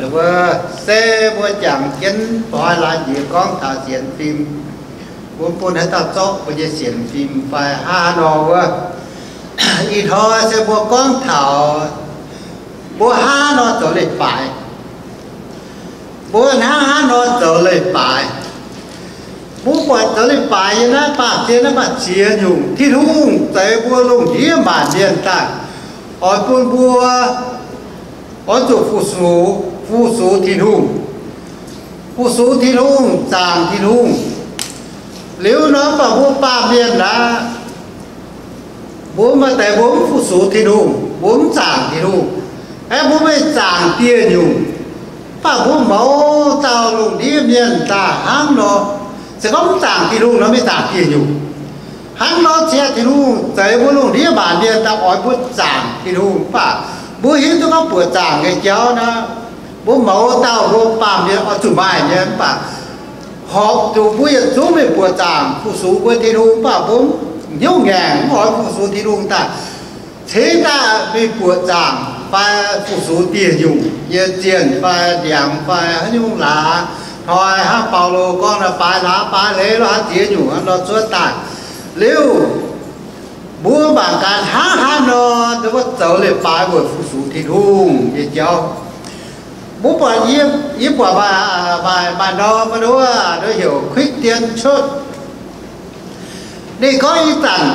Wuov se mbuo jangx jienv boi laaix njiec gorngv taux sienx fim, mbuo bun haaix dauh zorqv mbuo nyei sienx fim fai hnangv haaix nor wuov. Ih hnoi se mbuo gorngv taux mbuo hnangv haaix nor zoux leiz-baaix. Mbuo hnangv haaix nor zoux leiz-baaix? Mbuo buatc zoux leiz-baaix nyei naaiv baamh gen naaiv maaih ziex nyungc. Tin-Hungh zeix mbuo lungh ndiev maanc mienh daaih, oix bun mbuo oix zuqc fu-sux, fu-sux Tin-Hungh, fu-sux Tin-Hungh, zaangc Tin-Hungh. Liuz nor mv baac mbuo baamh mienh naaiv, mbuo maaih deix mbuo mv fu-sux Tin-Hungh, mbuo mv zaangc Tin-Hungh. Aeqv, mbuo maiv zaangc dieh nyungc, mv baac mbuo mouz dauh lungh ndiev mienh daaih hnangv nor, se gorngv mv zaangc Tin-Hungh nor, maiv zaangc dieh nyungc. Hnangv nor ziangh Tin-Hungh zeix mbuo lungh ndiev maanc mienh daaih oix mbuo zaangc Tin-Hungh, mv baac mbuo hiuv duqv gorngv buoqc zaangc nyei jauv naaiv, mbuo mouz dauh mbuo baamh mienh oix zuqc maaih nyei, mv baac horpc zuqc mbuo yietc zungv mingh buoqc zaangc fu-sux mbuo Tin-Hungh, mv baac mbuo hnyouv ngaengc mv oix fu-sux Tin-Hungh daaih, cingx daaih mingh buoqc zaangc fai fu-sux dieh nyungc nyei zienh fai ndiangx fai haaix nyungc laaix. Hnoi hnangv Baulo gorngv nor, baaix laaix baaix leiz lorqc, haaix ziex nyungc hnangv nor cuotv daaih. Liuz mbuo mangc gaax hnangv haaix nor mbuo zoux leiz-baaix weic fu-sux Tin-Hungh nyei jauv. Mbuo buatc yie, yie buatc maaih, maaih, maaih norm wuov, heuc Christian Church. Ninh gorngv ih zanc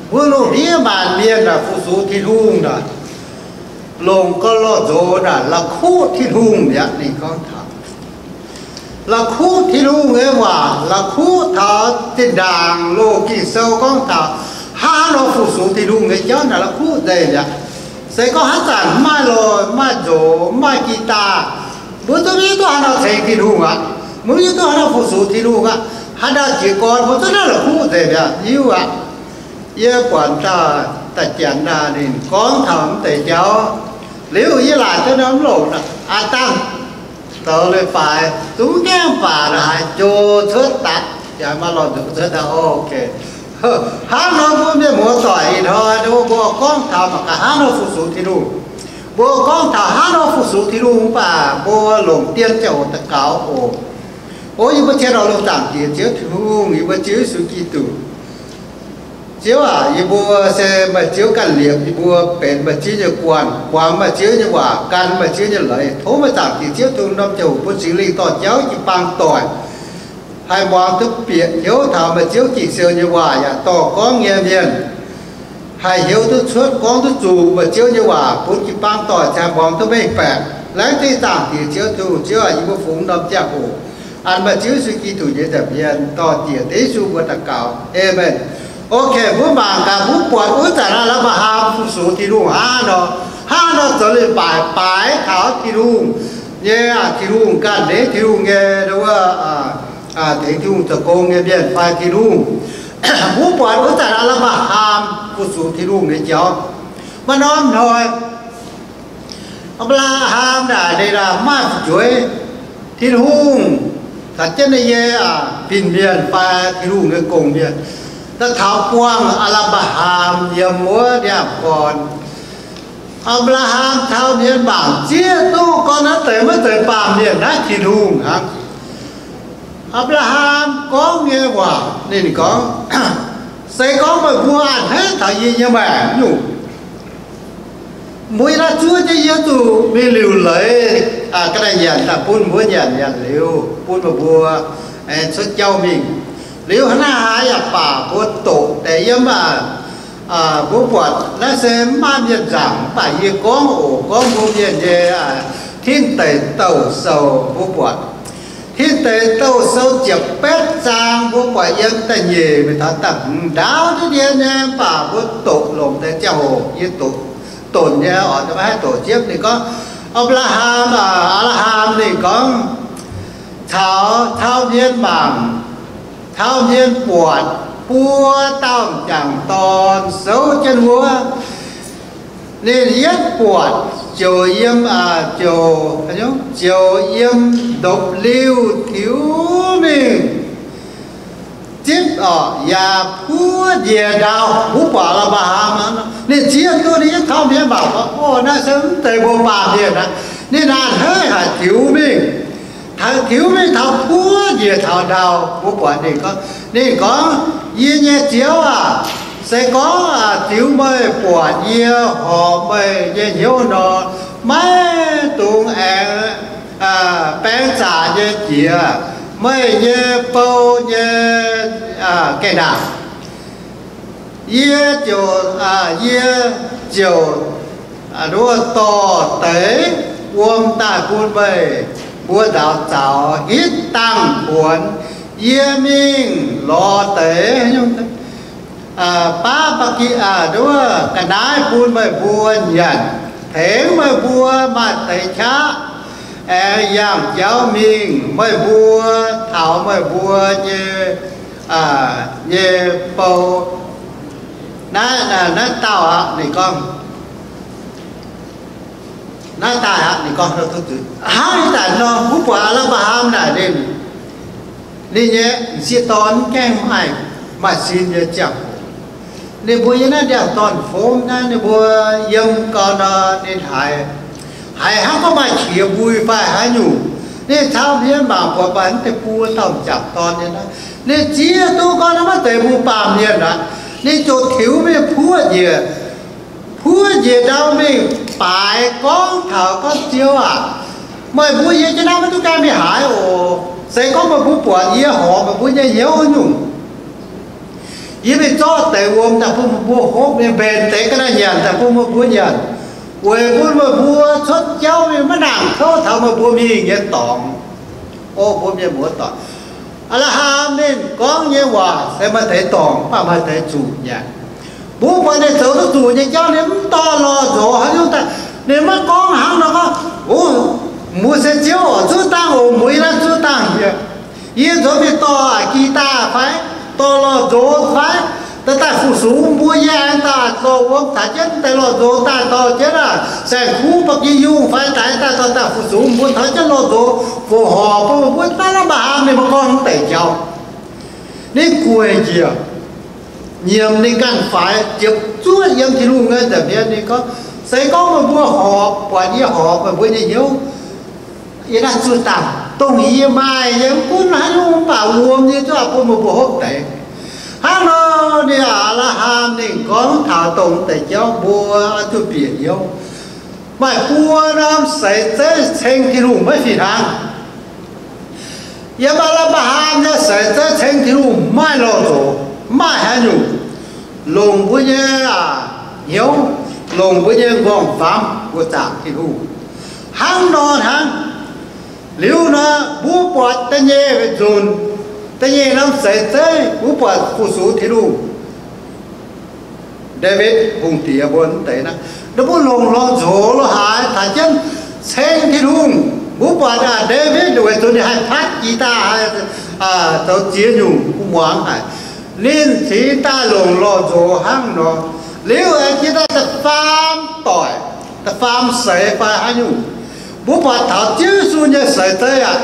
mbuo lungh ndiev maanc mienh naaic fu-sux Tin-Hungh naaic, longc gauh lorh nzox naaic la'kuqv Tin-Hungh mi'aqv. Ninh gorngv taux la'kuqv Tin-Hungh nyei waac, la'kuqv taux zinh ndaangc loz Ging-Sou gorngv taux hnangv haaix nor fu-sux Tin-Hungh nyei jauv naaic la'kuqv nzengc mi'aqv. Se gorngv haaix zanc mv maaih loz, mv maaih nzox, mv maaih guitar, mbuo zungv maiv hiuv duqv haaix nor ceng Tin-Hungh aqv. Mbuo maiv hiuv duqv haaix nor fu-sux Tin-Hungh aqv. Haaix dauh jiez gorn mbuo zungv naaiv la'kuqv nzengc mi'aqv, hiuv aqv. Yie buatc dauh da'janx naaic ninh gorngv taux mv deix jauv. Liuz yie laaic duqv norm longc aqv, aa dangh zoux leiz-baaix zungv gaengh baac naaic haaix joux cuotv daaih, yaac maaih lorh nzuqc cuotv daaih. Ok, hnangv nor mbuo mienh muoz-doic ih hnoi mbuo gorngv taux mangc gaax hnangv nor fu-sux Tin-Hungh. Mbuo gorngv taux hnangv nor fu-sux Tin-Hungh mv baac mbuo longc dien ziangh hoc daux gaux oc. O yie mbuo cien horpc lungh zaangc Diex Ziouv Tin-Hungh, yie mbuo Ziouv Yesu Giduc. Ziouv aac, yie mbuo se maaih Ziouv ganh liepc yie mbuo, benx maaih Ziouv nyei guanh, muangx maaih Ziouv nyei waac, gan maaih Ziouv nyei leiz. Tov maaih zaangc Diex Ziouv Tin-Hungh norm ziangh hoc bun Singx Lingh dorh jauv jiu-baang doic, haih muangx duqv bieqc hnyouv taux maaih Ziouv Ging-Sou nyei waac yaac dorh gorngv nyei mienh haih hnyouv duqv cuotv, gorngv duqv zuqc maaih Ziouv nyei waac bun jiu-baang doic cingx muangx duqv mengh baeqc. Laengz zingh zaangc Diex Ziouv Tin-Hungh. Ziouv aac, yie mbuo fungx norm ziangh hoc an maaih Ziouv Yesu Giduc nyei nza'hmien dorh Diex Yesu mbuo daux gaux. Aamen. Ok, mbuo mangc gaax mbuo buatc wuov zanc Apc^laa^ham fu-sux Tin-Hungh hnangv nor, hnangv nor zoux leiz-baaix, baaix taux Tin-Hungh nyei, Tin-Hungh ganh nitv Tin-Hungh nyei wuov, tengx Tin-Hungh zoux gong nyei mienh fai Tin-Hungh. Mbuo buatc wuov zanc Apc^laa^ham fu-sux Tin-Hungh nyei jauv. Maaih norm hnoi Apc^laa^ham naaic ninh mv maaih fu'jueiv, Tin-Hungh caux jienv ninh nyei fin-mienh fai Tin-Hungh nyei gong-mienh daaih taux buangh Apc^laa^ham yiem wuov ndiangx-gorn. Apc^laa^ham caux mienh mangc zieqv duqv gorngv naaiv deix maiv zeiz baamh mienh, naaiv Tin-Hungh hnangv. Apc^laa^ham gorngv nyei waac ninh gorngv, se gorngv meih mbuo a'hneiv taux yie nyei maengc nyungc, mbuo yiem naaiv zuov jienv yie zuqc mingh liuc leiz ga'naaiv nyanc daaih bun mbuo nyanc, nyanc liuz bun meih mbuo cuotv jauv mingh. Liuz hnangv naaiv haaix yaac baac mbuo doqc deix yiem, mbuo buatc naaiv se mv maaih mienh nzaangc, mv baac yie gorngv oc, gorngv mbuo mienh nyei Tin Deic Douh Sou. Mbuo buatc Tin Deic Douh Sou ziepc betv zaang, mbuo buatc yiem da'nyeic mingh taux da'hmz ndaauv ndiev nyei, mv baac mbuo doqc longc deix ziangh hoc yie doqc, donc nyei oc, maiv haih doqc jienv. Ninh gorngv, Apc^laa^ham, Apc^laa^ham, ninh gorngv, caux cau hmien mangc, cau hmien buatc, buo dauh m'jangc dorn souv jienv wuov. Ninh yietv buatc ziouc yiem, ziouc, ziouc yiem ndopv-liuh tiux mingh zipv oc, yaac puov njiec ndau. Mbuo buatc Apc^laa^ham, ninh zieqv duqv ninh yietv cau hmien mangc, orv, naaiv se mv zeiz mbuo baamh mienh aqv. Ninh naaic hneiv haic tiux mingh, tiux mingh taux puoqv njiec taux ndau, mbuo buatc ninh gorngv, ninh gorngv, Yie nyei Ziouv aah! Se gorngv ziux meih buatc yie horpc meih nyei hnyouv nor, maiv dungx aengx baeng zaqc nyei jiex meih nyei bou nyei gaengh ndaangc. Yie ziouc, yie ziouc nduov dorh deix wuom daaih bun meih mbuo nzaaux zaux hitv dangh kuonx. Yie mingh lorz deix baav ba'gi, nduov ga'naaiv bun meih mbuo nyanc, tengx meih mbuo maaih deix qaqv aengx yangh jauv mingh. Meih mbuo taux meih mbuo nyei, nyei bou. Naaiv, naaiv dauh aqv, ninh gorngv, naaiv daaih aqv, ninh gorngv, hnangv ih zanc nor, mbuo buatc Apc^laa^ham naaic ninh, ninh nyei m'sieqv dorn mv gaengh maaih, maaih sin nyei ziangh hoc, ninh mbuo yiem naaiv ndiangx-dorn fomv naaiv, ninh mbuo yiem gau nor, ninh haiz, haiz hnangv gorngv maaih qiex mbui fai haaix nyungc. Ninh caux hmien mangc buatc maaih naaiv deix buo dauh m'jangc dorn nyei naaiv. Ninh zieqv duqv gorngv naaiv maaih deix mbuo baamh mienh aqv. Ninh ziouc tiux mingh puoqv njiec, puoqv njiec ndau mingh baaix gorngv taux gorngv, Ziouv aac, meih mbuo yie jienv naaiv maiv duqv gaengh mingh haaix oc. Se gorngv meih mbuo buatc yie horpc meih mbuo nyei hnyouv nyungc, yie mingh zorqv deix wuom daaih bun meih mbuo hopv, mingh mbenc deix ga'naaiv nyanc daaih bun meih mbuo nyanc, weic bun meih mbuo cuotv jauv mingh maiv nangc kouv taux meih mbuo mingh nyei dorngx. O mbuo mienh muoz-doic, Apc^laa^ham ninh gorngv nyei waac se maaih deix dorngc, mv baac maaih deix zuqc nyanc. Mbuo buatc ninh zoux duqv zuqc nyei jauv, ninh mv dorh lorh nzox haaix nyungc daaih. Ninh maiv gorngv hnangv nor gorngv, O, mbuo se Ziouv oc, zuov dangh oc, mbuo yie naaiv zuov dangh yie. Yie nzuonx mingh dorh guitar fai dorh lorh nzox fai daaih, daaih fu-sux mbuo, yie aengx daaih dorh wuom taux jienv deix lorh nzox daaih dorh jienv aac, saeng-kuv ba'gi yungh fai daaih, daaih dorh daaih fu-sux mbuo taux jienv lorh nzox, fongc horc bun mbuo. Naaiv Apc^laa^ham ninh maiv gorngv mv deix jauv. Ninh gueic njiec, nyiemc ninh ganh faix, ziepc zuoqv yiem Tin-Hungh nyei nza'hmien. Ninh gorngv, Se gorngv meih mbuo horpc, buatc yie horpc meih mbuo nyei hnyouv, yie naaiv zuov dangh, dongh yie maaih yiem gunv haaix nyungc, mv baac wuom yie zuov bun meih mbuo hopv deix. Hnangv nor ninh, Apc^laa^ham ninh gorngv taux dongh deix jauv mbuo oix zuqc bieqc hnyouv. Maaih buo norm seix zeiv ceng Tin-Hungh maiv fih hnangv. Yiem Apc^laa^ham nyei seix zeiv ceng Tin-Hungh maaih lorh nzox, maaih haaix nyungc, longc mbuo nyei hnyouv, longc mbuo nyei nqorngv-famv mbuo zaangc Tin-Hungh. Hnangv nor hnangv. Liuz nor mbuo buatc da'nyeic nzunc, da'nyeic norm seix zeiv mbuo buatc fu-sux Tin-Hungh, Ndaawitv Hungh Diex mbuo mv deix naaiv, ninh mbuo longc lorh nzox lo haaix taux jienv ceng Tin-Hungh. Mbuo buatc Ndaawitv weic zuqc ninh haih patv guitar, haih zoux ziex nyungc kuv muangx haic. Ninh cingx daaih longc lorh nzox hnangv nor. Liuz aengx jiex daaih da'faam doic, da'faam seix fai haaix nyungc, mbuo buatc taux Ziouv Yesu nyei seix zeiv aqv.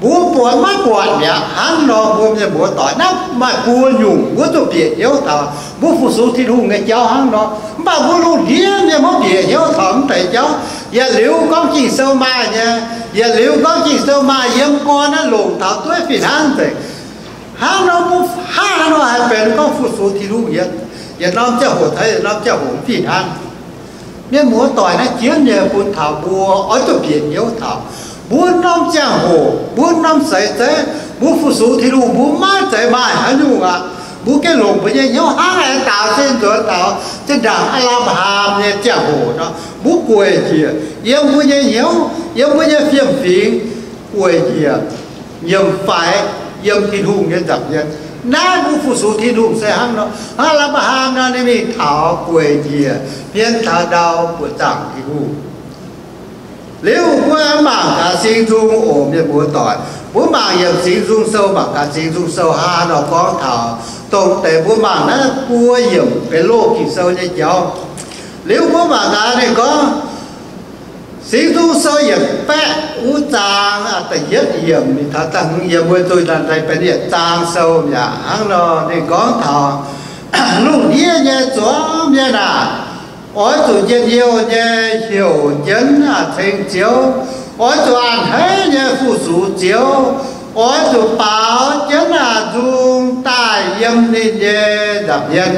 Mbuo buatc maiv buatc mi'aqv. Hnangv nor mbuo mienh muoz-doic, naaiv maaih buo nyungc mbuo zuqc bieqc hnyouv taux mbuo fu-sux Tin-Hungh nyei jauv hnangv nor. Mv baac mbuo lungh ndiev mienh maiv bieqc hnyouv taux mv deix jauv. Yietc liuz gorngv Ging-Sou maaih nyei, yietc liuz gorngv Ging-Sou maaih yiem gorn naaiv longc taux dueiv fih hnangv nzengc. Hnangv nor mbuo hnangv haaix nor haih benx gorngv fu-sux Tin-Hungh yietc, yietc norm ziangh hoc taux yietc norm ziangh hoc mv fih hnangv. Mienh muoz-doic, naaiv jienv nyei bun taux mbuo oix zuqc bieqc hnyouv taux mbuo norm ziangh hoc, mbuo norm seix zeiv, mbuo fu-sux Tin-Hungh mbuo maiv zeiz maaih haaix nyungc aqv. Mbuo gengh longc mbuo nyei hnyouv hnangv aengx daaux se nzuonx taux zinh ndaangc Apc^laa^ham nyei ziangh hoc nor, mbuo gueic njiec yiem mbuo nyei hnyouv, yiem mbuo nyei fiem-fingx, gueic njiec, nyiemc faix yiem Tin-Hungh nyei nza'hmien. Naaiv mbuo fu-sux Tin-Hungh se hnangv nor, hnangv Apc^laa^ham nor, ninh mingh taux gueic njiec hmien taux ndau buoqc zaangc Tin-Hungh. Liuz mbuo mangc gaax Singx Nzung oc, mienh muoz-doic. Mbuo mangc yiemc Singx Nzung Sou, mangc gaax Singx Nzung Sou hnangv haaix nor gorngv taux dongh deix mbuo mangc naaiv buo yiemc benx loz Ging-Sou nyei jauv. Liuz mbuo mangc gaax ninh gorngv, Singx Nzung Sou yietc baeqv wuov zaang da'yietv yiemc mingh taux da'hmz yiemc, weic zuqc naaiv benx yietc zaang sou mi'aqv. Hnangv nor ninh gorngv taux lungh ndiev nyei zuangx mienh aah, Oix zuqc njien-youh nyei heuc jienv ceng Ziouv. Oix zuqc a'hneiv nyei fu-sux Ziouv. Oix zuqc baaux jienv nzung daaih yiem ninh nyei nza'hmien.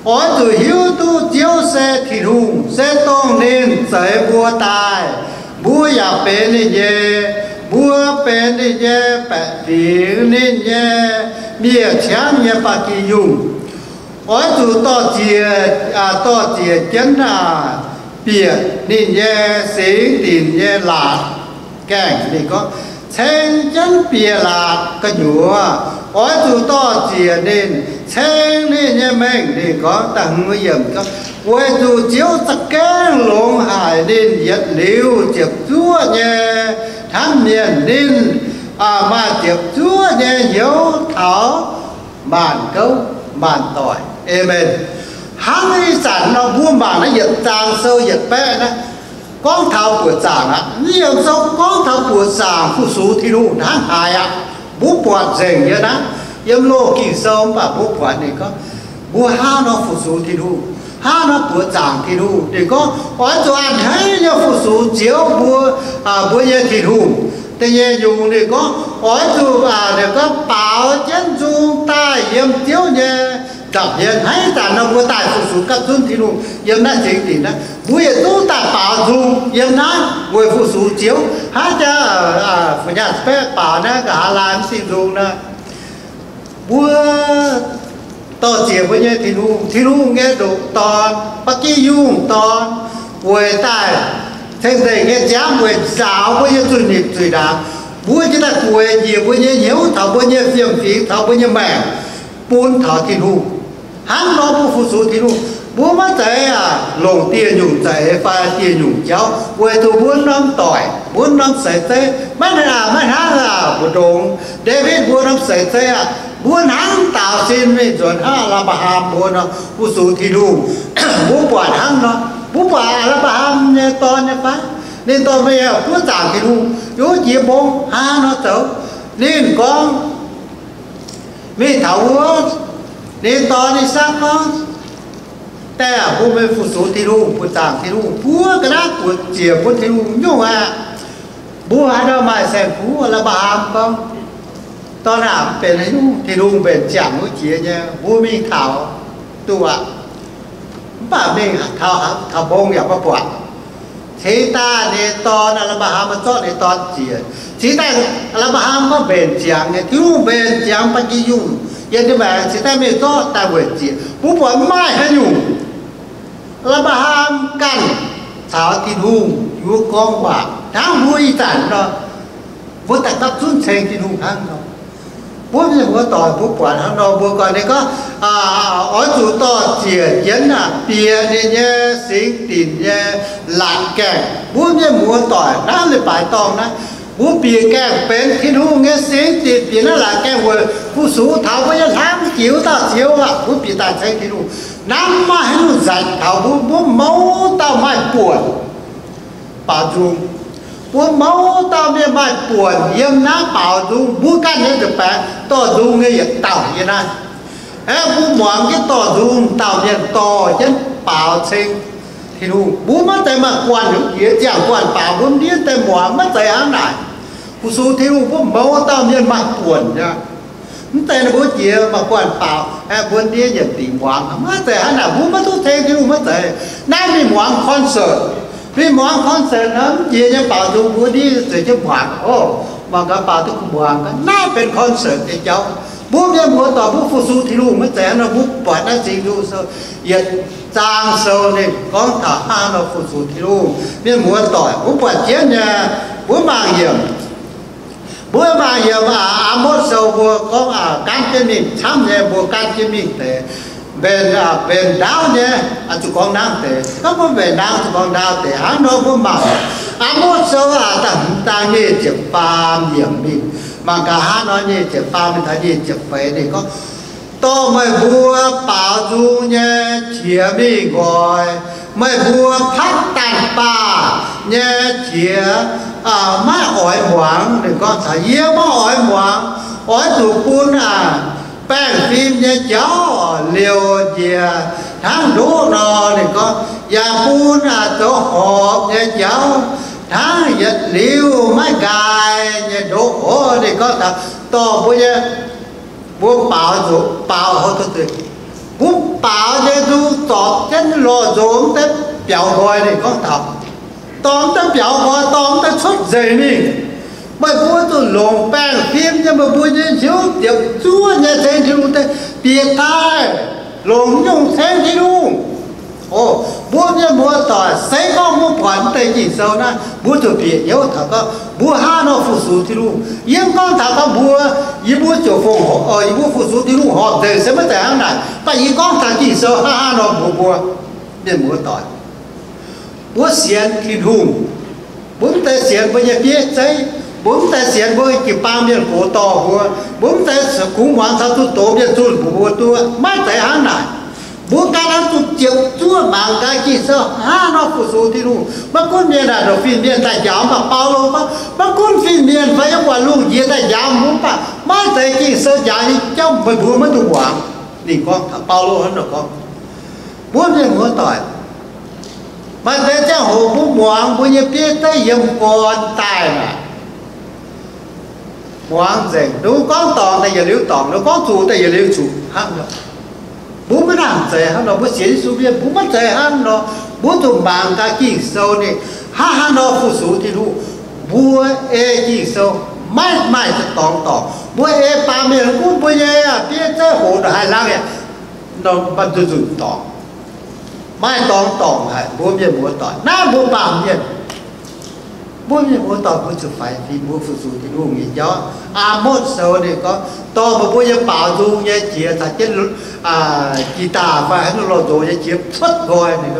Oix zuqc hiuv duqv Ziouv se Tin-Hungh, se dongh ninh zeix mbuo daaih. Mbuo yaac benx ninh nyei, mbuo benx ninh nyei baeqc fingx, ninh nyei miev-ciangv nyei ba'gi yungh. Oix zuqc dorh ziec, dorh ziec jienv bieqc ninh nyei singx dinc nyei laatc gaengh. Ninh gorngv, ceng jienv bieqc laatc gu'nyuoz, oix zuqc dorh ziec ninh, ceng ninh nyei mengh. Ninh gorngv, da'hmz yiemc gorngv, weic zuqc Ziouv za'gengh longx haic, ninh yietc liuz ziepc zuoqv nyei hnamv mienh. Ninh maaih ziepc zuoqv nyei hnyouv taux maanc gouv maanc doic. Aamen. Hnangv ih zanc nor mbuo mangc naaiv yietc zaang sou yietc baeqv naaiv, gorngv taux buoqc zaangc aqv. Naaiv yiem sou gorngv taux buoqc zaangc fu-sux Tin-Hungh hnangv haaix aqv. Mbuo buatc nzengc nyei naaiv, yiem Loz-Ging sou, mv baac mbuo buatc ninh gorngv, mbuo hnangv nor fu-sux Tin-Hungh, hnangv nor buoqc zaangc Tin-Hungh. Ninh gorngv, oix zuqc a'hneiv nyei fu-sux Ziouv mbuo, mbuo nyei Tin-Hungh. Da'nyeic nyungc ninh gorngv, oix zuqc, ninh gorngv, baaux jienv nzung daaih yiem Ziouv nyei nza'hmien. Hnangv ih zanc nor mbuo daaih fu-sux gapv zunv Tin-Hungh yiem naaiv singx dinc naaiv, mbuo yietc zungv daaih baaux nzung yiem naaiv weic fu-sux Ziouv. Hnangv jaa, fu nyaanh baeqv baaux naaiv nqa'haav laai mv sing nzung naaiv, mbuo dorh ziec mbuo nyei Tin-Hungh, Tin-Hungh nyei ndoqc Dorn, ba'gi yungh Dorn, weic daaih ceng-nzengc nyei nziaamv weic nzaaux mbuo nyei zunh nipc zunh ndaangc. Mbuo jiex daaih gueic njiec mbuo nyei hnyouv taux mbuo nyei fiem-fingx, taux mbuo nyei maengc, bun taux Tin-Hungh. Hnangv nor mbuo fu-sux Tin-Hungh, mbuo maiv zeiz longc dieh nyungc za'eix fai dieh nyungc jauv, weic zuqc mbuo norm doic, mbuo norm seix zeiv maiv, maiv hnangv mbu'ndongx Ndaawitv mbuo norm seix zeiv aqv. Mbuo hnangv daaux sin mingh nzuonx hnangv Apc^laa^ham mbuo nor fu-sux Tin-Hungh. Mbuo buatc hnangv nor, mbuo buatc Apc^laa^ham nyei dorn nyei fai? Ninh dorh mingh buov zaangc Tin-Hungh, yiem jiex mbong hnangv nor zoux. Ninh gorngv, mingh taux wuov, ninh dorn I^sakc gorngv, Diex aac, mbuo mingh fu-sux Tin-Hungh, buoqc zaangc Tin-Hungh, buov ga'naaiv buoqc ziec bun Tin-Hungh nyungc aqv. Mbuo haaix ndau maaih saeng-kuv? Apc^laa^ham gorngv, Dorn aac, mv benx haaix nyungc, Tin-Hungh mbenc ziangx wuov jiex nyei, mbuo mingh taux duqv aqv. Mv baac mingh taux, taux mbong yaac maiv buatc. Cingx daaih ninh dorn, Apc^laa^ham zorqv ninh dorn ziec. Cingx daaih Apc^laa^ham gorngv mbenc ziangx nyei, Tin-Hungh mbenc ziangx ba'gi yungh yiem ninh maengx. Cingx daaih mingh zorqv daaih weic ziec. Mbuo buatc mv maaih haaix nyungc. Apc^laa^ham ganh caux Tin-Hungh yiem gorngv waac hnangv mbuo ih zanc nor. Mbuo daaih gapv zunv ceng Tin-Hungh hnangv nor. Mbuo mienh muoz-doic mbuo buatc hnangv nor, mbuo gorngv ninh gorngv, oix zuqc dorh ziec jienv bieqc ninh nyei singx dinc nyei laatc gaengh. Mbuo mienh muoz-doic hnangv leiz-baaix dorngh naaiv, mbuo bieqc gaengh benx Tin-Hungh nyei singx dinc, bieqc naaiv laatc gaengh weic fu-sux taux mbuo nyei hnamv jiex wuov dauh Ziouv aqv. Mbuo bieqc daaih ceng Tin-Hungh, hnamv maiv haaix nyungc nzanc taux mbuo. Mbuo mouz dauh maaih buonc baaux nzung. Mbuo mouz dauh mienh maaih buonc yiem naaiv baaux nzung. Mbuo ganh nyei nza'baengx dorh nzung nyei yietc dauh nyei naaiv. Aeqv, mbuo muangx jienv dorh nzung, dauh mienh dorh jienv baaux ceng Tin-Hungh. Mbuo maiv zeiz maaih guanh heuc jiex ziangh guanh baaux, mbuo ndiev deix muangx maiv zeiz hnangv naaic. Fu-sux Tin-Hungh mbuo mouz dauh mienh maaih buonc aqv. Mv zeiz ninh mbuo jiex maaih guanh baaux, aeqv, mbuo ndiev nyiemc dingc muangx, maiv zeiz hnangv naaic. Mbuo maiv duqv ceng Tin-Hungh maiv zeiz. Naaiv mingh muangx concert, mingh muangx concert nor, mv jiex nyei baaux nzung, mbuo ndiev zueiz jienv muangx. O, mangc gaax baaux duqv kuh muangx, naaiv benx concert nyei jauv. Mbuo mienh muoz-doic mbuo fu-sux Tin-Hungh maiv zeiz hnangv nor. Mbuo buatc naaiv Singx Nzung Sou yietc zaang sou ninh gorngv taux hnangv nor fu-sux Tin-Hungh. Mienh muoz-doic mbuo buatc jienv nyei, mbuo mangc yiemc. Mbuo mangc yiemc Aa^motv Sou, mbuo gorngv gaanv jienv mingh camv nyei, mbuo gaanv jienv mingh deix mbenc, mbenc ndaauv nyei, zuqc gorngv ndaauv deix. Gorngv mbuo mbenc ndaauv zuqc gorngv ndaauv deix hnangv nor. Mbuo mangc Aa^motv Sou da'hmz zaang nyic ziepc faam yiemc mingh. Mangc gaax hnangv nor, nyic ziepc faam mingh taux nyic ziepc feix ninh gorngv, Dorh meih mbuo baaux nzung nyei qiex mingh nqoi, meih mbuo patv daanh baah nyei qiex maiv oix muangx. Ninh gorngv taux, Yie maiv oix muangx. Oix zuqc bun baengh fim nyei jauv liouc njiec hnangv ndoqv nor, ninh gorngv, yaac bun aqc zoux horpc nyei jauv hnangv yietc liuz maiv nqaai nyei ndoqv oc. Ninh gorngv taux dorh mbuo nyei, mbuo baaux nzunc, baaux, mbuo baaux nyei nzung zorpc jienv lorh nzox mv deix biaux nqoi. Ninh gorngv taux dorh mv deix biaux nqoi, dorh mv deix cuotv nzengc mingh. Meih mbuo zuqc longc baengh fim nyei, meih mbuo nyei hnyouv ziepc zuoqv nyei ceng Tin-Hungh deix bieqc daaih, longc nyungc ceng Tin-Hungh. O, mbuo mienh muoz-doic, se gorngv mbuo buatc mv deix Ging-Sou naaiv, mbuo zuqc bieqc hnyouv taux gorngv mbuo hnangv nor fu-sux Tin-Hungh. Yie mv gorngv taux gorngv mbuo, yie mbuo ziouc fongc, yie mbuo fu-sux Tin-Hungh horpc nzengc, se maiv zeiz hnangv naaic. Mv baac yie gorngv taux Ging-Sou hnangv haaix nor mbuox mbuo mienh muoz-doic. Mbuo sienx Tin-Hungh, mbuo mv zeiz sienx mbuo nyei bieiv zeiv, mbuo mv zeiz sienx mbuo jiu-baang mienh gox dorh mbuo, mbuo mv zeiz kungx muangx taux zunh doz mienh zunh mbuox mbuo duqv. Maiv zeiz hnangv naaic. Mbuo ganh naaiv zuqc ziepc zuoqv mangc gaax Ging-Sou hnangv haaix nor fu-sux Tin-Hungh. Maiv gunv mienh naaic ndongc fin-mienh daaih njaaux mv baac, Baulo gorngv, maiv gunv fin-mienh fai yiem waac lungh njiec daaih njaaux mbuo mv baac, maiv zeiz Ging-Sou njaaux nyei jauv meih mbuo maiv dungx muangx. Ninh gorngv, Baulo hnangv naaiv gorngv. Mbuo mienh muoz-doic, maaih deix ziangh hoc mbuo muangx mbuo nyei bieiv zeiv yiem gorn daaih naaic, muangx nzengc, ninh gorngv dorngc daaih yietc liuz dorngc, ninh gorngv zuqc daaih yietc liuz zuqc hnangv nor. Mbuo maiv nangc zeiz hnangv nor. Mbuo sienx Yesu mienh mbuo maiv zeiz hnangv nor. Mbuo zuqc mangc gaax Ging-Sou ninh hnangv haaix nor fu-sux Tin-Hungh. Mbuo ei Ging-Sou maiv maaih dorngx dorngc. Mbuo ei baamh mienh gunv mbuo nyei bieiv zeiv hoc ndongc haaix lang yaac nor, mv baac nzunc nzunc dorngc. Maaih dorngx dorngc haic mbuo mienh muoz-doic. Naaiv mbuo baamh mienh, mbuo mienh muoz-doic mbuo zuqc faix fim, mbuo fu-sux Tin-Hungh nyei jauv. Aa^motv Sou ninh gorngv, dorh meih mbuo nyei baaux nzung nyei jiex caux jienv guitar fai haaix nyungc lorh nzox nyei jiex cuotv nqoi, ninh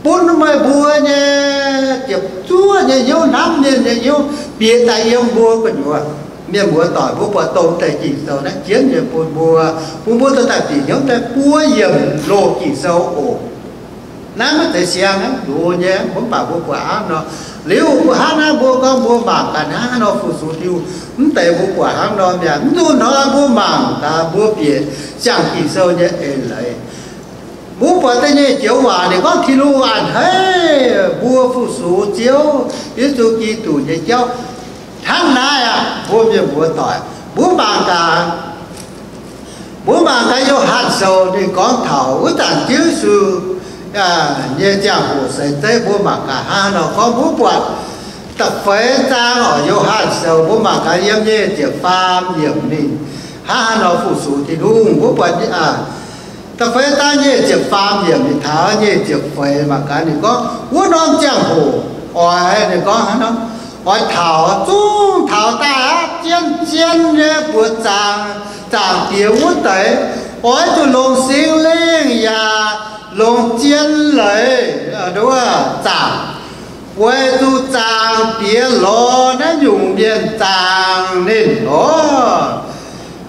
bun meih mbuo nyei ziepc zuoqv nyei hnyouv, hnamv mienh nyei hnyouv bieqc daaih yiem mbuo gu'nyuoz. Mienh muoz-doic, mbuo buatc dongh deix Ging-Sou naaiv jienv nyei bun mbuo, bun mbuo dorh daaih bieqc hnyouv daaih buo yiemc loz Ging-Sou oc. Naaiv maiv zeiz siang hnangv loz nyei, mv baac mbuo buatc hnangv nor. Liuz mbuo hnangv naaiv mbuo gorngv mbuo mangc gaax hnangv haaix nor fu-sux Tin-Hungh, mv deix mbuo buatc hnangv nor mi'aqv. Mv nzunc hnoi mbuo mangc gaax mbuo bieqc siang Ging-Sou nyei eix leiz. Mbuo buatc da'nyeic joux waac ninh gorngv Tin-Hungh a'hneiv mbuo fu-sux Ziouv Yesu Giduc nyei jauv. Hnangv naaiv aqv, mbuo mienh muoz-doic, mbuo mangc gaax, mbuo mangc gaax Yo^han Sou ninh gorngv taux wuov zanc Ziouv Yesu nyei ziangh hoc seix zeiv, mbuo mangc gaax hnangv nor gorngv. Mbuo buatc da'feix zaang oc, Yo^han Sou, mbuo mangc gaax yiem nyic ziepc faam yiemc ninh hnangv haaix nor fu-sux Tin-Hungh. Mbuo buatc da'feix zaang nyic ziepc faam yiemc ninh taux nyic ziepc feix mangc gaax ninh gorngv, wuov norm ziangh hoc oix, ninh gorngv hnangv nor, oix taux, zungv taux daaih aqv, zien zien nyei buoz zaangc, Zaangc Diex wuov deix, oix zuqc longc Singx Lingh yaac longc zien leiz, nduov, zaangc, weic zuqc Zaangc Diex lorz naaiv nyungc mienh zaangc ninh oc.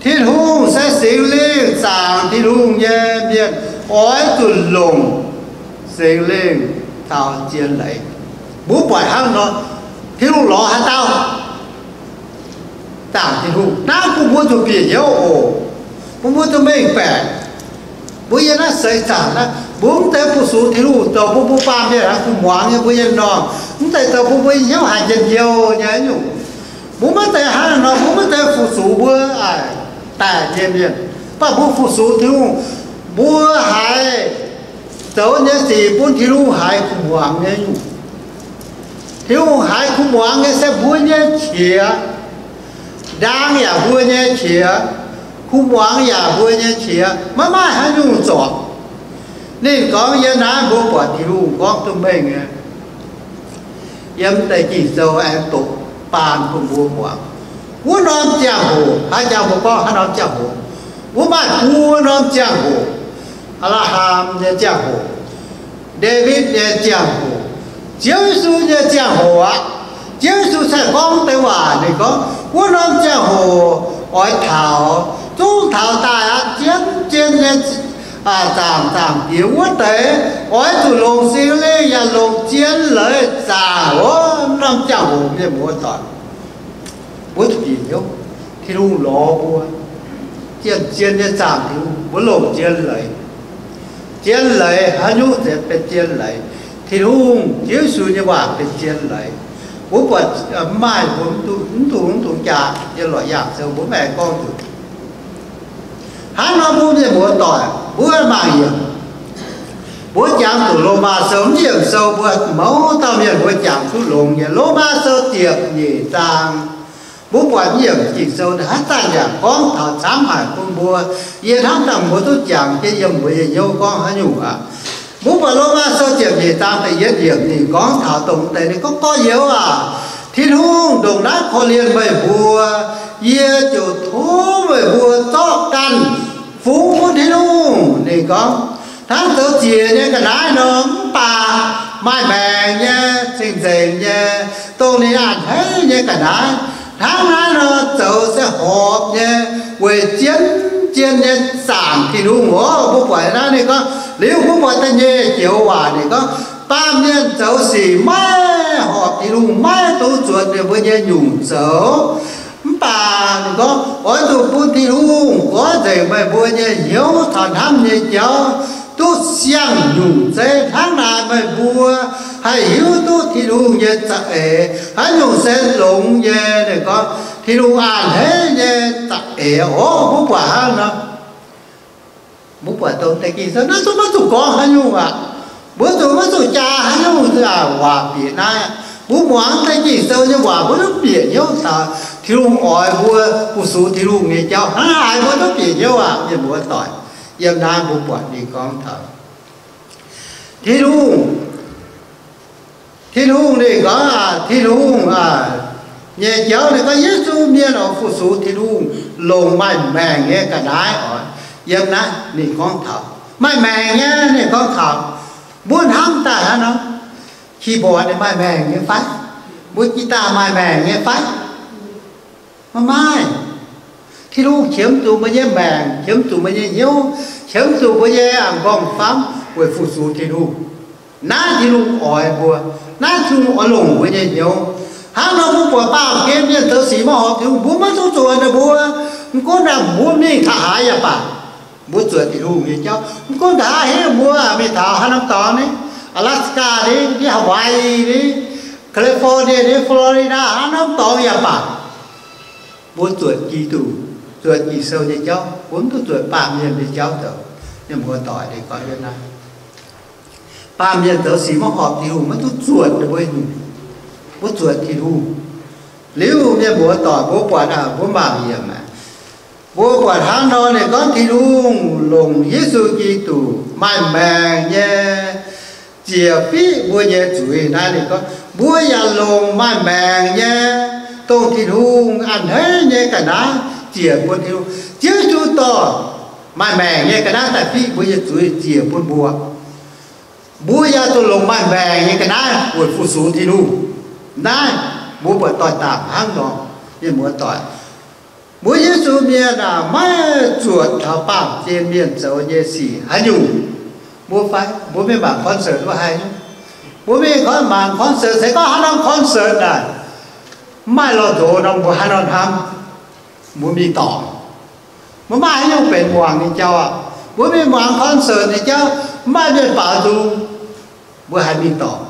Tin-Hungh se Singx Lingh, zaangc Tin-Hungh nyei mienh oix zuqc longc Singx Lingh caux zien leiz. Mbuo buatc hnangv nor, Tin-Hungh lorz haaix dauh? Zaangc Tin-Hungh. Naaiv bun mbuo zuqc bieqc hnyouv oc. Bun mbuo zuqc mengh baeqc. Mbuo yiem naaiv seix zaangc naaiv, mbuo mv zeiz fu-sux Tin-Hungh zoux bun mbuo baamh mienh hnangv kuv muangx nyei mbuo nyei norm. Mv zeiz zoux bun mbuo nyei hnyouv haiz njien-youh nyei nyungc. Mbuo maiv zeiz hnangv nor, mbuo maiv zeiz fu-sux mbuo daic nyei mienh. Mv baac mbuo fu-sux Tin-Hungh, mbuo haiz zoux nyei sic bun Tin-Hungh haiz kuv muangx nyei nyungc. Tin-Hungh haiz kuv muangx nyei se mbuo nyei qiex. Ndaang yaac mbuo nyei qiex, kuv muangx yaac mbuo nyei qiex, maiv maaih haaix nyungc zorpc. Ninh gorngv yiem naaiv mbuo buatc Tin-Hungh gorngv duqv mengh nyei. Yiem deix Ging-Sou aengx doqc baan bun mbuo muangx. Wuov norm ziangh hoc, haaix jangx mbuo gorngv haaix norm ziangh hoc? Wuov maaih buo norm ziangh hoc. Apc^laa^ham nyei ziangh hoc, Ndaawitv nyei ziangh hoc, Ziouv Yesu nyei ziangh hoc aqv. Ziouv Yesu se gorngv deix waac ninh gorngv, wuov norm ziangh hoc oix taux, zungv taux daaih aqv. Zien, zien nyei zaangc, Zaangc Diex wuov deix, oix zuqc longc Singx Lingh yaac longc zien leiz zaangc wuov norm ziangh hoc. Mienh muoz-doic, mbuo zuqc bieqc hnyouv, Tin-Hungh lorz mbuo, zien, zien nyei zaangc Tin-Hungh, mbuo longc zien leiz. zien leiz. Haaix nyungc benx zien leiz? Tin-Hungh, Ziouv Yesu nyei waac benx zien leiz. Mbuo buatc mv maaih, mbuo mv dungx, mv dungx jaa yiem lorqc yaangh sou, mbuo mv aengx gorngv zuqc. Hnangv nor mbuo mienh muoz-doic, mbuo mangc yiemc, mbuo jangx zuqc Lomaa Sou, mv yiemc sou mbuo mouz dauh mienh mbuo jangx duqv longx nyei. Lomaa Sou ziepc nyeic zaang, mbuo buatc mv yiemc Ging-Sou naaiv haaix zanc yaac gorngv taux camv haic bun mbuo. Yie hnamv dangh mbuo duqv jangx jienv yiem mbuo nyei hnyouv gorngv haaix nyungc aqv. Mbuo buatc Lomaa Sou ziepc nyeic zaang da'yietv yiemc ninh gorngv taux dongh deix, ninh gorngv, Gorx-youz aac, Tin-Hungh ndongc naaiv korv-lienh meih mbuo, yie ziouc tov meih mbuo zorqv ganh fungx bun Tin-Hungh. Ninh gorngv, hnangv zoux ziec nyei ga'naaiv nor, mv baac maaih maengc nyei, cing-nzengc nyei, dongh ninh a'hneiv nyei ga'naaiv, hnangv naaiv nor zoux se horpc nyei, weic zien, zien nyei zaangc Tin-Hungh oc. Mbuo buatc naaiv ninh gorngv liuz, mbuo buatc da'nyeic joux waac ninh gorngv, baamh mienh zoux sic maiv horpc Tin-Hungh, maiv dungx zuotc ninh mbuo nyei nyungc zoux. Mv baac ninh gorngv, oix zuqc bun Tin-Hungh goiv nzengc meih mbuo nyei hnyouv caux hnamv nyei jauv duqv siang-nyungc zeiv. Hnangv naaic meih mbuo haih hiuv duqv Tin-Hungh nyei za'eix haaix nyungc se longx nyei. Ninh gorngv Tin-Hungh a'hneiv nyei za'eix oc. Mbuo buatc hnangv nor, mbuo buatc dongh deix Ging-Sou naaiv zungv maiv zuqc gorngv haaix nyungc aqv. Mbuo zungv maiv zuqc jaa haaix nyungc waac bieqc naaiv. Mbuo muangx deix Ging-Sou nyei waac, mbuo duqv bieqc hnyouv taux Tin-Hungh oix mbuo fu-sux Tin-Hungh nyei jauv hnangv haaix, mbuo duqv bieqc hnyouv aqv, mienh muoz-doic. Yiem naaiv mbuo buatc ninh gorngv taux Tin-Hungh, Tin-Hungh ninh gorngv, Tin-Hungh nyei jauv ninh gorngv Yesu mienh oix fu-sux Tin-Hungh longc maaih maengc nyei ga'naaiv oc. Yiem naaiv ninh gorngv taux maaih maengc nyei, ninh gorngv taux, mbuo hnamv daaih hnangv nor, keyboard ninh maaih maengc nyei fai? Mbuo guitar maaih maengc nyei fai? Maiv maaih. Tin-Hungh qiemx zuqc mbuo nyei maengc, qiemx zuqc mbuo nyei hnyouv, qiemx zuqc mbuo nyei m'nqorngv-famv weic fu-sux Tin-Hungh. Naaiv Tin-Hungh oix mbuo, naaiv Tin-Hungh oix longc mbuo nyei hnyouv. Hnangv nor mbuo buatc baamh gen mienh zoux sic maiv horpc Tin-Hungh, mbuo maiv zuqc zuotc ninh mbuo. Mv gunv naaic mbuo mingh taux haaix yaac baac, mbuo zuotc Tin-Hungh nyei jauv. Mv gunv nqa'haav haaix mbuo mingh taux haaix norm dorngx ni, Alaska ni, Hawaii ni, California ni, Florida, haaix norm dorngx yaac baac, mbuo zuotc Giduc, zuotc Ging-Sou nyei jauv, mbuo mv duqv zuotc baamh mienh nyei jauv zoux. Mienh muoz-doic, ninh gorngv yiem naaiv, baamh mienh zoux sic maiv horpc Tin-Hungh, maiv duqv zuotc ninh mbuo nyungc. Mbuo zuotc Tin-Hungh. Liuz mienh muoz-doic, mbuo buatc, mbuo mangc yiemc, mbuo buatc hnangv nor ninh gorngv Tin-Hungh longc Yesu Giduc maaih maengc nyei ziec fiqv mbuo nyei zuiz. Naaiv ninh gorngv mbuo yaac longc maaih maengc nyei, dongh Tin-Hungh a'hneiv nyei ga'naaiv ziec bun Tin-Hungh. Ziouv Yesu dorh maaih maengc nyei ga'naaiv daaih fiqv mbuo nyei zuiz ziec bun mbuo. Mbuo yaac zuqc longc maaih maengc nyei ga'naaiv weic fu-sux Tin-Hungh. Naaiv mbuo buatc doix-dangc hnangv nor, mienh muoz-doic. Mbuo Yesu mienh aah, maiv zuotc taux baamh gen mienh zoux nyei sic haaix nyungc. Mbuo fai mbuo mingh mangc concert wuov haih, mbuo mingh mangc concert se gorngv haaix norm concert naaic, mv maaih lorh nzox nor mbuo haaix nor hnamv? Mbuo mingh dorngc. Mbuo maaih haaix nyungc benx muangx nyei jauv aqv? Mbuo mingh muangx concert nyei jauv, mv maaih mienh baaux nzung, mbuo haiz mingh dorngc.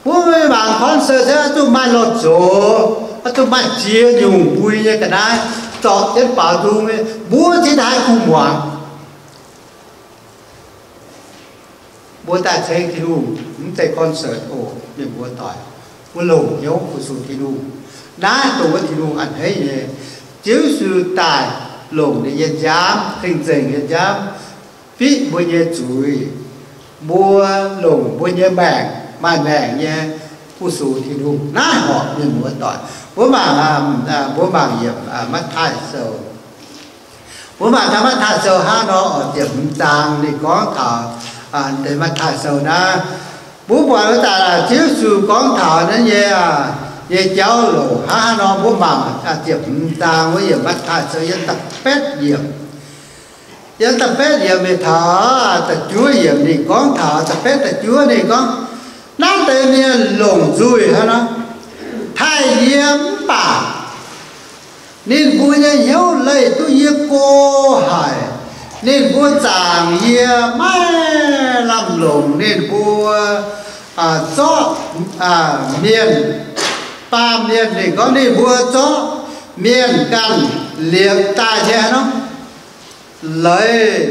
Mbuo mingh mangc concert se oix zuqc maaih lorh nzox, oix zuqc maaih ziex nyungc mbui nyei ga'naaiv zorpc jienv baaux nzung nyei, mbuo cingx daaih haih kungx muangx. Mbuo daaih ceng Tin-Hungh mv zeiz concert oc, mienh muoz-doic. Mbuo longc hnyouv fu-sux Tin-Hungh. Naaiv dongh wuov Tin-Hungh a'hneiv nyei. Ziouv Yesu daaih longc ninh nyei nziaamv, cing-nzengc nyei nziaamv, fiqv mbuo nyei zuiz. Mbuo longc mbuo nyei maengc, maaih maengc nyei fu-sux Tin-Hungh. Naaiv horpc, mienh muoz-doic. Mbuo mangc, mbuo mangc yiemc Matv^taai Sou. Mbuo mangc taux Matv^taai Sou hnangv nor, ziepc hmz zaang ninh gorngv taux deix Matv^taai Sou naaiv. Mbuo buatc wuov zanc Ziouv Yesu gorngv taux naaiv nyei, nyei jauv loc hnangv haaix nor, mbuo mangc ziepc hmz zaang wuov yiemc Matv^taai Sou yiem da'betv yiemc. Yiem da'betv yiemc mingh taux da'juov yiemc ninh gorngv taux, da'betv da'juov ninh gorngv, naaiv deix mienh longc nzuih hnangv nor, taaih yie mv baac ninh mbuo nyei hnyouv leih duqv yie go haic. Ninh mbuo zaangc yie maiv longc ninh mbuo zorqv mienh, baamh mienh, ninh gorngv ninh mbuo zorqv mienh ganh liepc daaih nyei hnangv, leiz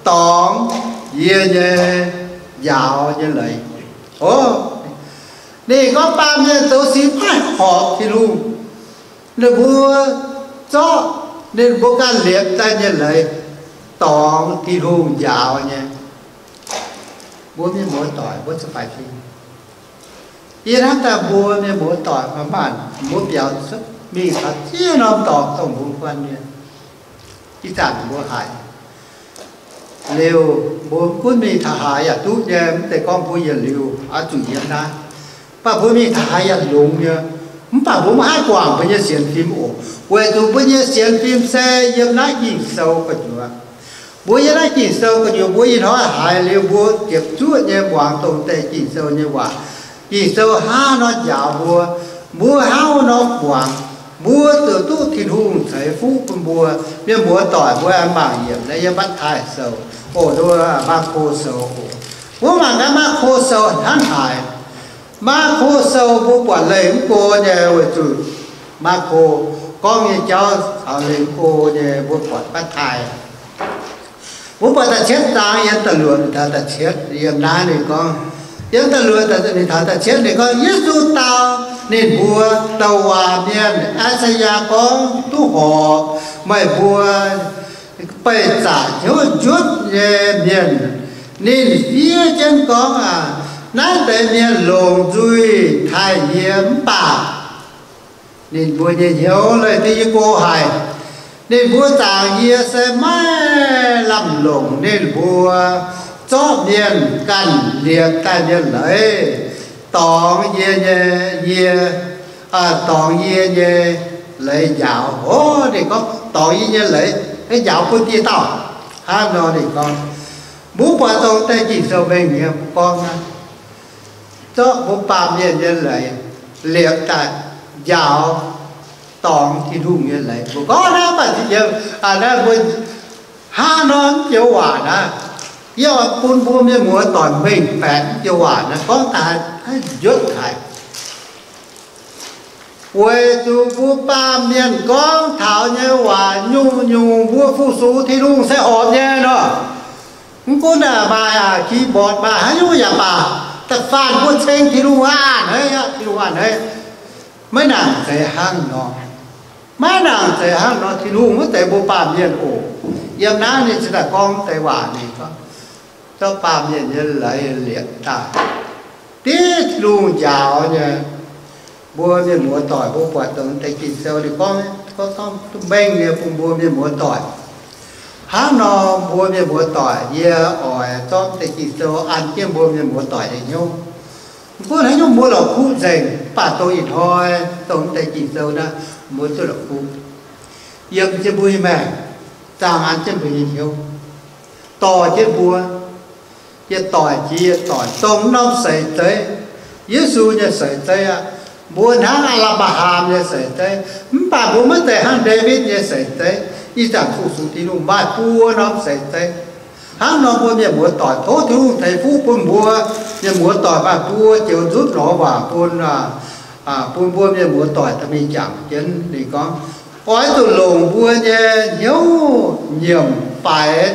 dorngx yie nyei njaaux nyei leiz. O, ninh gorngv baamh mienh zoux sin maiv horpc Tin-Hungh, ninh mbuo zorqv ninh mbuo ganh liepc daaih nyei leiz dorngx Tin-Hungh njaaux nyei. Mbuo mienh muoz-doic, mbuo zuqc faix fim. Yie hnamv daaih mbuo mienh muoz-doic maaih maanh mbuo biaux mingh taux ziex norm dorngx dongh mbuo guanh mienh, ih zanc mbuo haiz liuz, mbuo gunv mingh taux haaix yaac duqv nyei, mv zeiz gorngv mbuo yietc liuz oix zuqc yiem naaiv. Mv baac mbuo mingh taux haaix yaac longx nyei. Mv baac mbuo maiv haih guangc mbuo nyei sienx fim oc, weic zuqc mbuo nyei sienx fim se yiem naaiv Ging-Sou gu'nyuoz. Mbuo yiem naaiv Ging-Sou gu'nyuoz, mbuo ih hnoi haiz liuz mbuo ziepc zuoqv nyei muangx dongh deix Ging-Sou nyei waac. Ging-Sou hnangv nor njaaux mbuo, mbuo hnangv nor muangx, mbuo ziouc duqv Tin-Hungh ceix fuqv bun mbuo. Mienh muoz-doic, mbuo aengx mangc yiemc naaiv yiem Matv^taai Sou, o, Maako Sou oc. Mbuo mangc gaax Maako Sou hnangv haaix. Maako Sou mbuo buatc leih mv go nyei, weic zuqc Maako gorngv nyei jauv caux leih mv go nyei. Mbuo buatc Matv^taai, mbuo buatc da'cietv zaang yiem da'luoqc taux da'cietv, yiem naaiv ninh gorngv, yiem da'luoqc taux da'cietv ninh gorngv, Yesu dau ninh mbuo, Douc waac mienh I^saa^yaa gorngv duqv horpc, meih mbuo beih zaqc hnyouv njuotv nyei mienh. Ninh fiev jienv gorngv, Aac, naaiv deix mienh longc nzuih taaih yie mv baac ninh mbuo nyei hnyouv leih duqv yie go haic. Ninh mbuo zaangc yie se maiv lamh longc ninh mbuo zorqv mienh ganh liepc daaih nyei leiz dorngx yie nyei, yie, dorngx yie nyei leiz njaaux. O, ninh gorngv dorngx yie nyei leiz njaaux bun dieh dauh. Hnangv nor ninh gorngv, mbuo buatc dongh deix Ging-Sou mengh nyei mbuo gorngv naaiv, zorqv mbuo baamh mienh nyei leiz liepc daaih njaaux dorngx Tin-Hungh nyei leiz. Mbuo gorngv naaiv baac naaiv mbuo hnangv nor joux waac naaiv, yie oix bun mbuo mienh muoz-doic mengh baeqc joux waac naaiv gorngv daaih njuotv haic. Weic zuqc mbuo baamh mienh gorngv taux nyei waac nyungc-nyungc mbuo fu-sux Tin-Hungh se horpc nyei nor. Mv gunv maaih keyboard, maaih haaix nyungc yaac baac, da'faanh mbuo ceng Tin-Hungh hnangv a'hneiv, Tin-Hungh a'hneiv. Maiv nangc zeiz hnangv nor. Maiv nangc zeiz hnangv nor. Tin-Hungh maiv zeiz mbuo baamh mienh oc. Yiem naaiv ninh cingx daaih gorngv deix waac ninh gorngv, zorqv baamh mienh nyei leiz liepc daaih, div Tin-Hungh njaaux nyei. Mbuo mienh muoz-doic, mbuo buatc dongh deix Ging-Sou ninh gorngv, gorngv mengh nyei bun mbuo mienh muoz-doic. Hnangv nor mbuo mienh muoz-doic, yie oix zorqv deix Ging-Sou an jienv mbuo mienh muoz-doic nyei hnyouv. Mv gunv haaix nyungc mbuo la'kuqv nzengc, mv baac dongh ih hnoi dongh deix Ging-Sou naaiv, mbuo duqv la'kuqv yiem jienv mbuo nyei maengc, zaangh an jienv mbuo nyei hnyouv, dorh jienv mbuo, yietc doic jiex yietc doic dongh norm seix zeiv, Yesu nyei seix zeiv aqv. Mbuo hnangv Apc^laa^ham nyei seix zeiv, mv baac mbuo maiv zeiz hnangv Ndaawitv nyei seix zeiv. Ih zanc fu-sux Tin-Hungh maaih buo norm seix zeiv. Hnangv nor mbuo mienh muoz-doic, tov Tin-Hungh ceix fuqv bun mbuo mienh muoz-doic maaih buo joux nzutv lorz waac bun, bun mbuo mienh muoz-doic dorh mingh jangx jienv. Ninh gorngv, oix zuqc longc mbuo nyei hnyouv nyiemc faix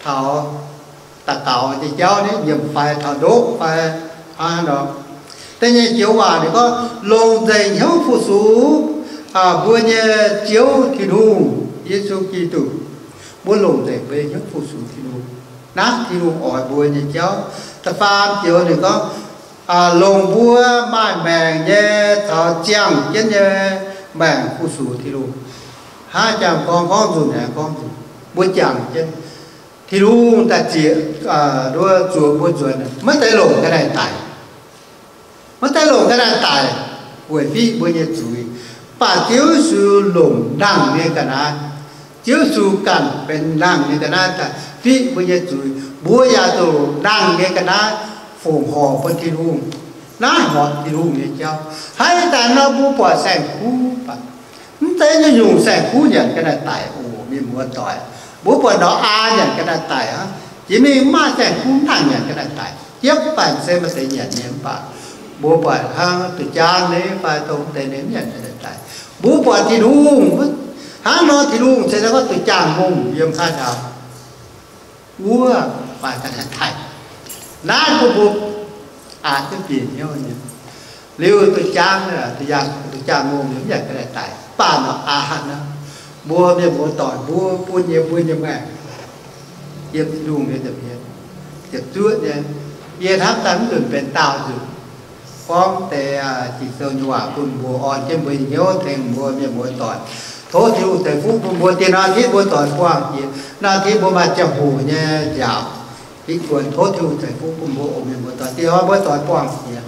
taux daux gaux nyei jauv, nyiemc faix taux ndoqv fai hnangv nor. Da'nyeic joux waac ninh gorngv, longc nzengc hnyouv fu-sux mbuo nyei Ziouv Tin-Hungh, Yesu Giduc. Mbuo longc nzengc mbuo nyei hnyouv fu-sux Tin-Hungh, naaiv Tin-Hungh oix mbuo nyei jauv. Da'faam joux ninh gorngv, longc mbuo maaih maengc nyei caux ziangh jienv nyei maengc fu-sux Tin-Hungh. Hnangv jangx gorngv, gorngv nzunc aengx gorngv nzunc, mbuo jangx jienv. Tin-Hungh daaih zieqc, nduov zuoqc mbuo nzuonx, maiv zeiz longc ga'naaiv daic. Maiv zeiz longc ga'naaiv daic weic fiqv mbuo nyei zuiz, mv baac Ziouv Yesu longc nangh nyei ga'naaiv. Ziouv Yesu ganh benx nangh nyei ga'naaiv daaih fiqv mbuo nyei zuiz. Mbuo yaac zuqc nangh nyei ga'naaiv fongc horc bun Tin-Hungh. Naaiv horpc Tin-Hungh nyei jauv. Hnangv ih zanc nor mbuo buatc saeng-kuv baac, mv zeiz nyungc-nyungc saeng-kuv nyanc ga'naaiv daic oc, mienh muoz-doic. Mbuo buatc Noyaa nyanc ga'naaiv daic aqv. Jiex mingh maaih zaeng gunv hnangv nyanc ga'naaiv daic, jiepv baanh se maaih deix nyanc nyei mv baac mbuo buatc hnangv duqv jaang nyei fai dongh deix nyei mv nyanc ga'naaiv daic. Mbuo buatc Tin-Hungh hnangv nor, Tin-Hungh se gorngv duqv jaang ngongh yiem kaav ndau wuov maaih ga'naaiv daic. Naaiv bun mbuo aqc duqv bieqc hnyouv nyei. Liuz duqv jaang, duqv jaang, duqv jaang ngongh yiem mv nyanc ga'naaiv daic, mv baac nor aqc haic nor, mbuo mienh muoz-doic mbuo bun nyei, mbuo nyei maengc yiem Tin-Hungh nyei nza'hmien ziepc zuoqv nyei. Yie hnamv daaih mv nzunc benx daauh nzunc gorngv deix Ging-Sou nyei waac bun mbuo, orn jienv mbuo nyei hnyouv tengx mbuo mienh muoz-doic. Tov Tin-Hungh ceix fuqv bun mbuo. Dinh hnoi tiv mbuo doic buangh jiex, hnoi tiv mbuo maaih ziangh hoc nyei nziaauc, ih buonc tov Tin-Hungh ceix fuqv bun mbuo oc mienh muoz-doic. Dinh hnoi mbuo doic buangh jiex,